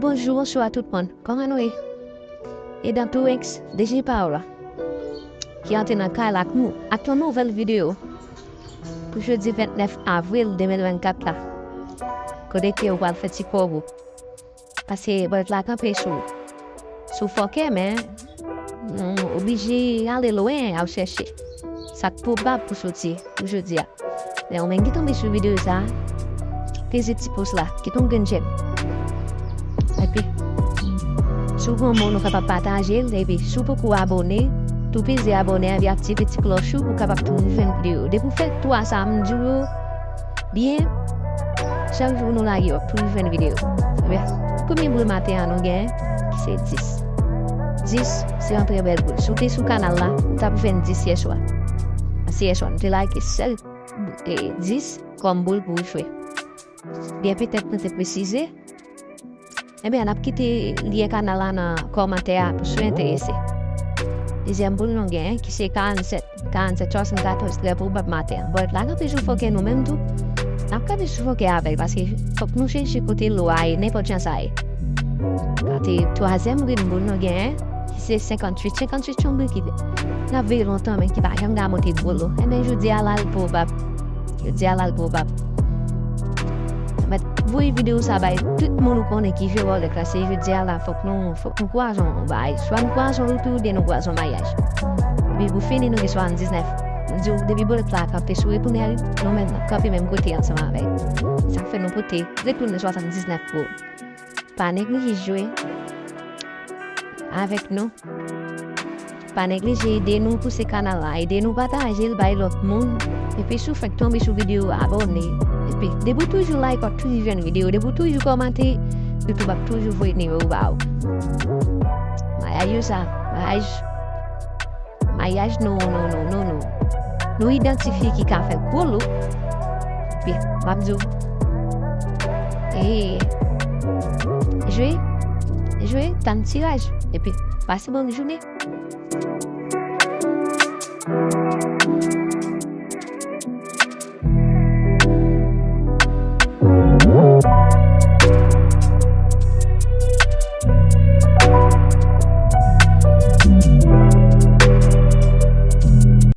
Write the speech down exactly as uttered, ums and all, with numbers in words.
Bonjou, bonswa tout moun. Kòman nou ye? E dan tou ex, D J Paola, ki antre nan kay la ak nou, ak yon nouvèl videyo pou jodi vennèf avril de mil vennkat la. Kote ke ou pral fè ti kòb ou. Paske bòlèt la kanpe sou, sou fòkè, men, mm, oblije ale lwen al chèche sa k pwobab pou soti pou jodi a. Lè ou menm ki tonbe sou videyo sa, peze ti pous la, kite yon grenn j'aime. Epi, si w gen yon moun ou kapab pataje l, epi si w poko abòne, tou peze abòne epi aktive ti klòch ou pou w kapab toujou jwenn videyo. Depi w fè twa sa m di w yo byen, chak jou nou lage yo, w ap toujou jwenn videyo. Ebyen, premye boul maten an nou gen, ki se dis. Dis, se yon trè bèl boul. Si w te sou kanal la, ou t ap jwenn dis yè swa. Paske yè swa, nou te lage sèl, e, dis kòm boul pou w jwe. Byen, petèt nou te presize. Ebyen, n ap kite lyen kanal la nan kòmantè a pou si w enterese. Dezyèm boul nou gen, ki se karannsèt, karannsèt swasannkatòz, trè pwobab maten an. Bòlèt la kanpe sou fòkè nou menm tou. N ap kanpe sou fòkè avè l, paske fòk nou chèche kote lwa ye, nenpòt jan sa ye. Gade, twazyèm grenn boul nou gen, ki se senkantuit. Senkantuit se yon boul ki n ap veye lontan, men ki pa janm ka monte gwo lo. Ebyen, jodi a la l pwobab. Jodi a la l pwobab. Mèt voye videyo sa bay tout moun ou konnen ki jwe bòlèt la. Se jodi a la, fòk nou, fòk nou kwaze yon bagay. Swa nou kwaze yon loto, oubyen nou kwaze yon maryaj. Epi pou fini, nou gen swasanndiznèf. M di w, depi bòlèt la kanpe sou retounèl, nou menm n ap kanpe menm kote ansanm avè l. Sa k fè nou pote retounen swasanndiznèf pou ou. Pa neglije jwe avèk nou. Pa neglije ede nou pouse kanal la, ede nou pataje l bay lòt moun. Epi si w fèk tonbe sou videyo, abòne. Epi depi w toujou like, w ap toujou jwenn videyo. Depi w toujou kòmante, YouTube ap toujou voye nimewo ba ou. Maryaj yo sa, maryaj, maryaj nou, nou, nou, nou, nou, nou idantifye ki ka fè gwo lo. Epi, m ap di w, e, jwe, jwe, tann tiraj. Epi, pase bòn jounen.